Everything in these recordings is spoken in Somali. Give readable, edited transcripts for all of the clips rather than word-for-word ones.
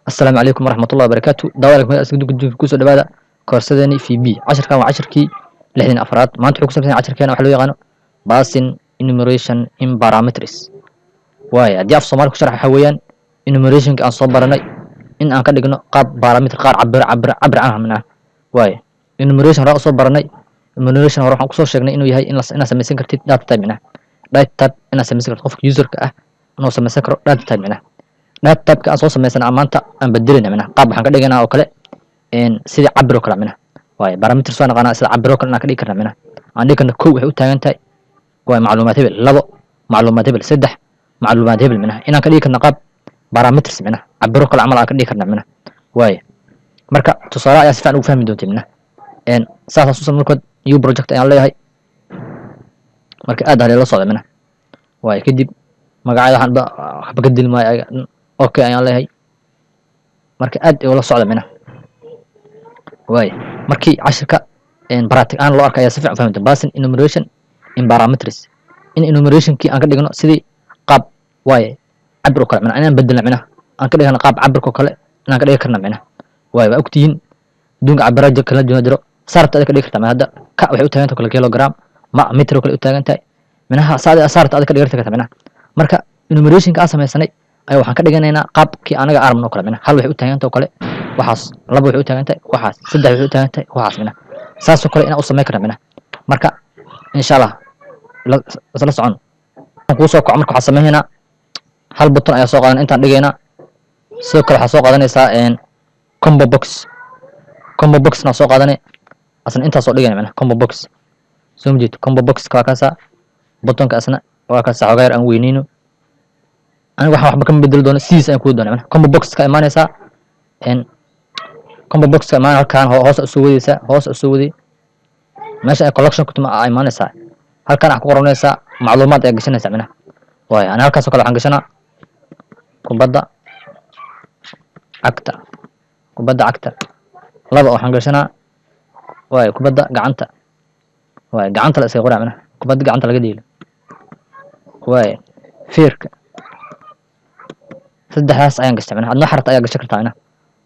Asalaamu calaykum waraxmatullahi wabarakaatu. Daawadayaal, kusoo dhawaada koorsadeeni VB. Cashirkan waa cashirkii 64aad. Maanta wuxuu ku saabsan yahay cashirkeena waxa loo yaqaano passing enumeration in parameters. Waaya, haddii af Soomaali ku sharax, waxaa weeyaan enumerationka aan soo baranay in aan ka dhigno qaab parameter, qaar cabir aan hamnaa. Waaya, enumeration hore usoo baranay. Enumeration hore waxaan kusoo sheegnay inuu yahay in inaad samaysan kartid data type, micnaha data type inaad samaysan kartid, qofka userka ah inuu samaysan karo data type. Micnaha data type-ka aan soo samaysana maanta aan bedelina, micnaha qaab waxaan ka dhiganaa oo kale sidii cabir oo kale. Micnaha waaye parameters waa naqaanaa, sida cabir oo kale inaan ka dhigi karna. Micnaha aan dhigi karna kow waxay u taagan tahay waa macluumaad hebel, labo macluumaad hebel, saddex macluumaad hebel. Micnaha inaan ka dhigi karna qaab parameters, micnaha cabiro kale camal aan ka dhigi karna. Micnaha waaye, marka tusaale ayaa si fiican ugu fahmi doonta. Micnaha saas xasuusan. Markood new project ayaan leeyahay. Marka aad haleela socda. Micnaha waaye, kadib magacyada waxaan waxba ka dili maayo ayaga. Okay ayaan leeyahay. Marka aad ula socda. Micnaha waaye, markii cashirka practice aan loo arka ayaa si fiican u fahmi doonta passing enumeration in parameters, in enumerationkii aan ka dhigno sidii qaab waaye cabir oo kale. Micnaha inaan bedelno, micnaha aan ka dhigno qaab cabirka oo kale inaan ka dhigi karna. Micnaha waaye, waa ogtihiin adduunka cabira kala duwan jiro. Saarta adiga ka dhigi kartaa. Micnaha hadda ka waxay u taagan tahay kale kilogram, ma mitir oo kale u taagan tahay. Micnaha saad saarta adiga ka dhigi kartaa. Micnaha marka enumerationka aan samaysanay ayaa waxaan ka dhiganaynaa qaabkii anaga aan rabno oo kale. Micnaha hal waxay u taagan tahay oo kale waxaas, laba waxay u taagan tahay waxaas, saddex waxay u taagan tahay waxaas. Micnaha saasoo kale inaan u samayn karna. Micnaha marka insha Allah isla socon kuu soo kaco. Marka waxaan samaynaynaa hal button ayaa soo qaadan, intaan dhigaynaa. Sidoo kale waxaa soo qaadanaysaa combo box. Combo boxna soo qaadanay, asna intaas soo dhigayna. Micnaha combo box soo ma jeedo? Combo box waa kaasa, buttonka asna waa kaasa. Xoogaa yar aan weyneyno. Aniga waxaan waxba kama bedeli doono, sidiis ayaan kuwadi doonaa. Micnaha combo box ka imaanaysaa, combo box ka imaan halkaan, hoos usoo wadaysaa, hoos usoo waday, meesha ay collection ku tuma aa imaanaysaa. Halkaan waxaa ku qoranaysaa macluumaad ayaa gashanaysaa. Micnaha waayo, ani halkaas oo kale waxaan gashanaa kubadda cagta. Kubadda cagta laba waxaan gashanaa waayo kubadda gacanta. Waayo, gacanta la iskaga qoraa, micnaha kubadda gacanta laga dheelo. Waayo, feerka. Saddexdaas ayaan gashtay. Micnaha adna xarta ayaa gashan kartaa. Micnaha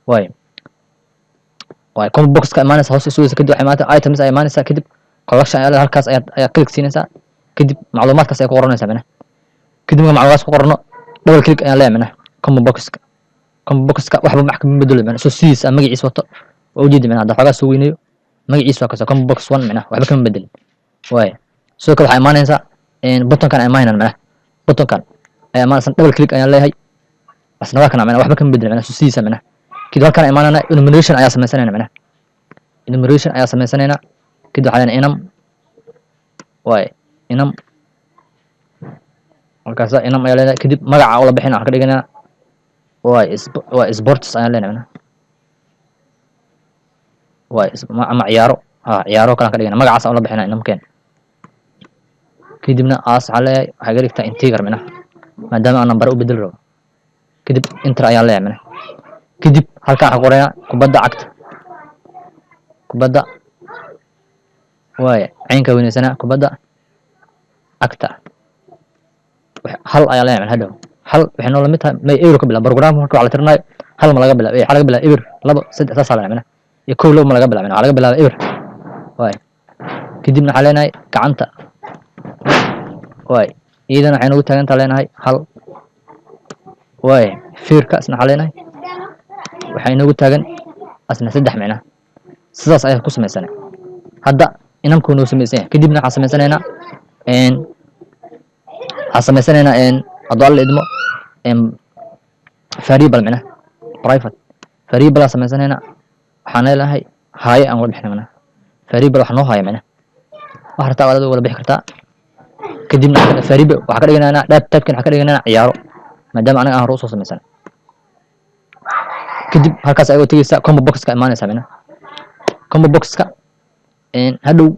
waayo, combo box ka imaanaysa, hoos isugaysa, kadib waxay imaanaysaa items ayaa imaanaysaa, kadib collection ayaa leedahay. Halkaas ayaa click siinaysaa, kadib macluumaadkaas ayaa ku qoranaysaa. Micnaha kadib marka macluumaadkaas ku qorano, double click ayaan leeyahay. Micnaha combo boxka, combo boxka waxba wax kama bedelo. Micnaha soo sidiisa ah magaciisa wato waa ujeedi. Micnaha hadda xoogaa soo weynayo, magaciisa waa kasa combo box one. Micnaha waxba kama bedelin. Waayo, sidoo kale waxaa imaanaysaa buttonkan ayaa imaanayna. Micnaha buttonkan ayaa imaanaysa, double click ayaan leeyahay, asna waa kana. Micnaha waxba kama bedelin, micnaha soo sidiisa. Micnaha kadib halkaan imaanayna, enumeration ayaa sameysanayna. Micnaha enumeration ayaa sameysanayna. Kadib waxaa leenahay enum. Waaye, enum markaasa enum ayaa leenahay. Kadib magaca ula bixina waxaan ka dhiganaa waay waa sports ayaan leenahay. Micnaha waay ama ciyaaro, ha, ciyaaro kalaan ka dhigana. Magacaas aan ula bixina enumkeen. Kadibna as waxaan leeyahay waxay ga dhigtaa integer, micnaha maadaama aan number u bedeli rabo. Kadib enter ayaan leeyahay. Micnaha kadib halkaan waxaan qorayaa kubadda cagta. Kubadda waaya, caynka weynaysanaa, kubadda cagta hal ayaa leeyahay. Micnaha hadhow hal waxay noo lamid tahay may eber ka bilaab. Programka marka wax la tirinayo hal ma laga bilaab, waxaa laga bilaaba eber, labo, saddex, saasaa leeyahay. Micnaha iyo kow, labo ma laga bilaab, waxaa laga bilaaba eber. Waaya, kadibna waxaa leenahay gacanta. Waay, iyadana waxay noogu taagantaa leenahay hal. Waay, feerka isna waxaa leenahay waxay inoogu taagan asna saddex. Micnaha sidaas ayaa ku samaysanay. Hadda enumkuu noo samaysan yahay. Kadibna waxaan samaysanaynaa hadduu Alla idmo variable. Micnaha private variable aan samaysanaynaa. Waxaan leedahay haaye aan wada bixina. Micnaha variable wax noo haya. Micnaha wax rabtaa waad wada bixi kartaa. Kadibna variable waxaa ka dhiganaynaa data typekan, waxaa ka dhiganaynaa ciyaaro, maadaama anaga aan hore usoo samaysanay. Kadib halkaas ayagoo tegeysaa, combo boxka imaanaysaa. Micnaha combo boxka hadhow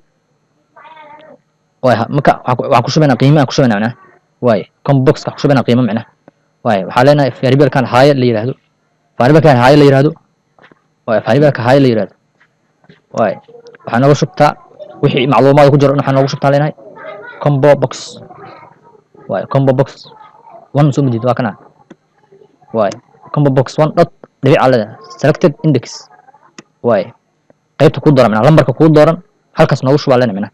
waay marka waxaan ku shubaynaa qiime aan ku shubaynaa. Micnaha waay, combo boxka waxaan ku shubaynaa qiimo. Micnaha waay, waxaa leenahay variablekan haaye la yiraahdo, variablekan haaye la yiraahdo. Waay, variableka haaye la yiraahdo, waay, waxaa nooga shubtaa wixii macluumaad ku jiro. Waxaa noogu shubtaa leenahay combo box. Waay, combo box one soo majid waa kana. Waay, combo box one dot Dhibic aa leedahay, selected index waaye, qaybta kuu dooran, micnaha lambarka kuu dooran halkaas noogu shubaa leenahay. Micnaha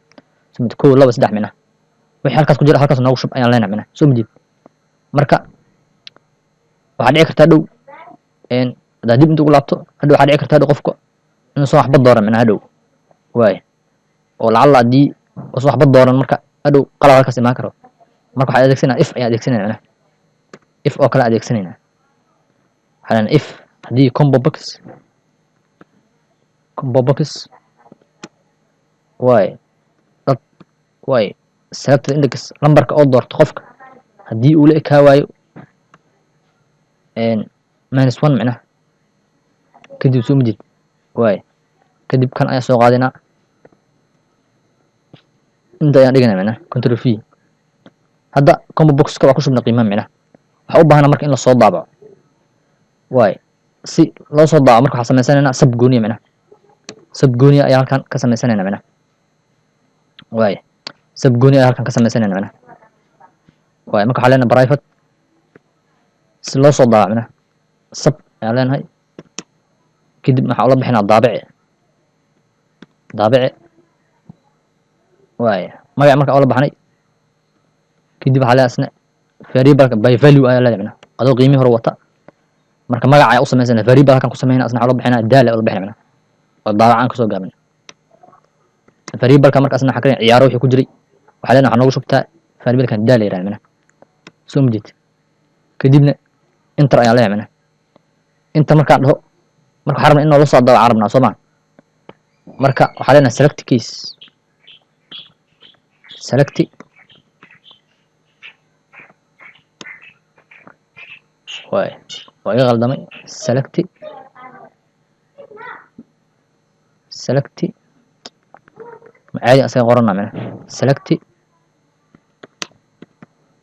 soo mid kow, laba, saddex, micnaha wixii halkaas ku jira halkaas noogu shub ayaan leenahay micnaha. Soo majid? Marka waxaa dhici kartaa dhow haddaad dib inta ugu laabto hadhow, waxaa dhici kartaa dhow qofka inuusan waxba dooran micnaha hadhow waaye, oo lacalla haddii uusan waxba dooran, marka hadhow qalad halkaas imaan karo. Marka waxaa adeegsanaa if ayaan adeegsanayna micnaha, if oo kale adeegsanayna. Waxaa leenahay if haddii combo box waaye dot waaye selected index, lambarka oo doorto qofka haddii uu la ekaa waayo -1 micnaha, kadib, soo majid, waaye, kadib kan ayaan soo qaadinaa, inta ayaan dhiganaa micnaha, Control V. Hadda combo boxka waa ku shubnay qiimaha micnaha. Waxaa u baahanaa marka in lasoo daabaco waaye. Si loo soo daabaco marka waxaa samaysanaynaa sub gooniya micnaha, sub gooniya ayaa halkan ka samaysanayna micnaha waaye, sub gooniya ayaa halkan ka samaysanayna micnaha waaye. Marka waxaa leenahay private si loo soo daabaco micnaha, sub ayaan leenahay. Kadib waxaa ula bixinaa daabice, daabice waaye magac. Marka ula baxnay kadib waxaa leeyahay isna variableka by value ayaa leedahay micnaha, adoo qiimihii hore wata. Marka magaca ayaa u samaysana, variable halkan ku sameynaa, isna waxaa ula bixinaa daal ula bixina micnaha, oo daabacaan kasoo gaabin variableka. Marka asna waxaa ka ciyaaro wixii ku jiray waxaa leenahay waxaa noogu shubtaa variablekan daal la yihahda micnaha. Soo ma jeed? Kadibna enter ayaan leeyahay micnaha. Inta markaan dhaho, marka waxaan rabnaa in noola soo daabacaan rabnaa, soo ma? Marka waxaa leenahay select case, select waay, waa iga qaldamay, select ma caadi asaga qorana micnaha, select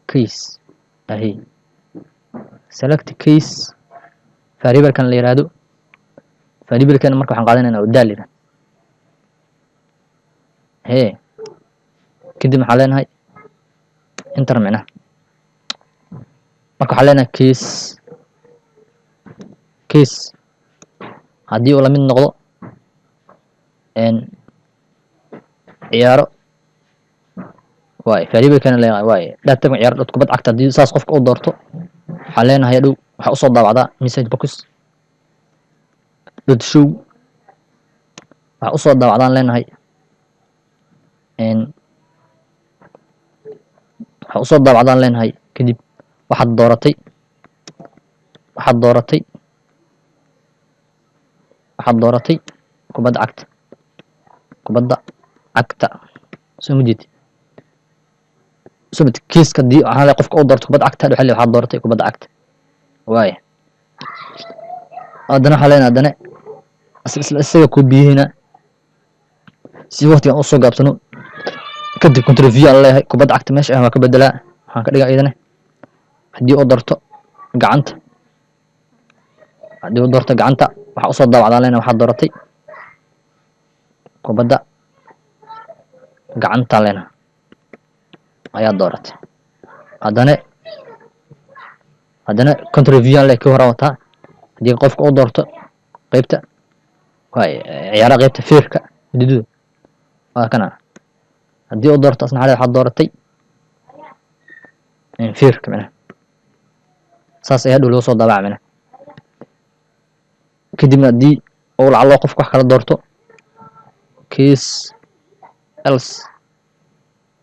case ahi, select case variablekan la yiraahdo. Variablekan marka waxaan qaadanaynaa oo daal yiraahdo hee. Kadib waxaan leenahay enter micnaha. Marka waxaan leenahay case haddii uu lamid noqdo ciyaaro waay, variablekan la waay data ciyaaro dot kubad cagta, haddii saas qofka u doorto, waxaan leenahay hadhow waxaa usoo daabacdaa message box dot show. Waxaa usoo daabacdaan leenahay waxaa usoo daabacdaan leenahay kadib waxaad dooratay kubadda cagta, kubadda cagta. Soo ma jeed? Soo mid kiiska haddii waxaa leeyahay qofka uu doorto kubadda cagta, waxaa leeyahay waxaad dooratay kubadda cagta waaya. Haddana waxaa leenahay, haddana isla isaga koobiyeyna si waqtigan usoo gaabsano. Kadib Control V aan leeyahay, kubadda cagta meesha ah waa ka bedelaa, waxaan ka dhigaa iyadana haddii uu doorto gacanta, haddii uu doorto gacanta, waxaa usoo daabacdaan leenahay waxaad dooratay kubadda gacanta leenahay ayaa dooratay. Haddana Control V aan leeyahay, kii horaan wataa. Haddii qofka uu doorto qeybta waay ciyaaraha, qeybta feerka huduududa waa kana, haddii uu doorto asna waxaad dooratay feerka micnaha. Saas ayaa hadhow loo soo daabaca micnaha. Kadibna haddii uu lacalo qofka wax kala doorto, case else,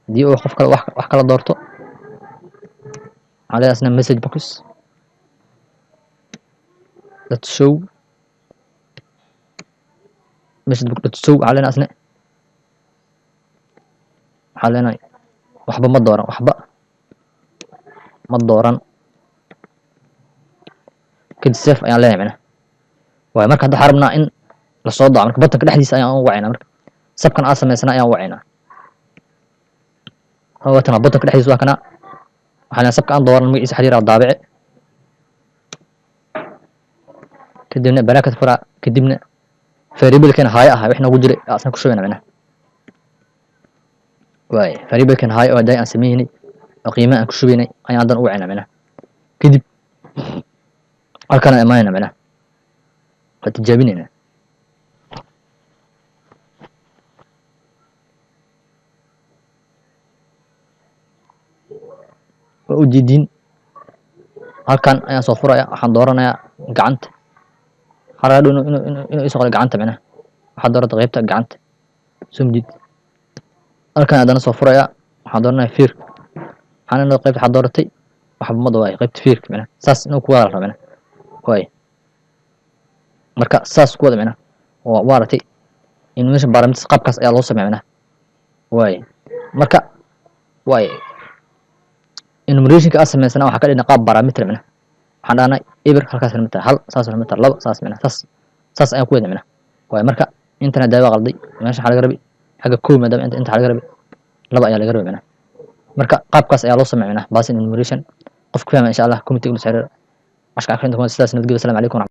haddii uu qof kale wax kala doorto, waxaa leeyahay asna message box dot show, message box dot show. Waxaa leenahay asna, waxaa leenahay waxba ma dooran, waxba ma dooran. Kadib save ayaan leenahay micnaha waayo. Marka hadda waxaan rabnaa in lasoo daaco, marka buttonka dhexdiisa ayaan u wacaynaa. Marka subkan aan samaysana ayaan u wacaynaa. Waatana buttonka dhexdiisa waa kana. Waxaa leenahay subka aan dooran magaciisa waxaa la yihahdaa daabice. Kadibna bracket fura, kadibna variablekan haayo ahaa wax noogu jiray asna ku shubayna micnaha waay. Variablekan haayo oo hadda aan sameynay oo qiimaha aan ku shubaynay ayaan haddana u wacaynaa micnaha. Kadib halkaan aan imaanayna micnaha. Waa tijaabinaynaa. Waa ujeediin, halkan ayaan soo furaya, waxaan dooranayaa gacanta. Waxaa laga dhow inuu isoo qoro gacanta micnaha. Waxaad dooratay qaybta gacanta, soo mujid. Halkan haddana soo furaya, waxaan dooranaya feerka. Waxaan inoo qaybta waxaad dooratay waxa mada waaye qaybta feerka micnaha. Saas inuu ku wada la rabo micnaha waaye. Marka saas ku wada micnaha oo waaragtay enumeration parameters qaabkaas ayaa loo sameeya micnaha waaye. Marka waaye enumerationka aad samaysana waxaa ka dhigna qaab parameter micnaha. Waxaan dhahnay eber halkaas la mid tahay, hal saas la mid tahay, laba saas micnaha, saas ayaan ku wadna micnaha waaye. Marka intana daawa qalday, meesha waxaa laga rabi xagga kow, maadaama inta waxaa laga rabi laba ayaa laga rabi micnaha. Marka qaabkaas ayaa loo sameeya micnaha passing enumeration. Qofka fahma insha Allah committee ula xiriir. Cashka akhrinta kuma sidaas. Nabadgelyo, assalamu calaykum.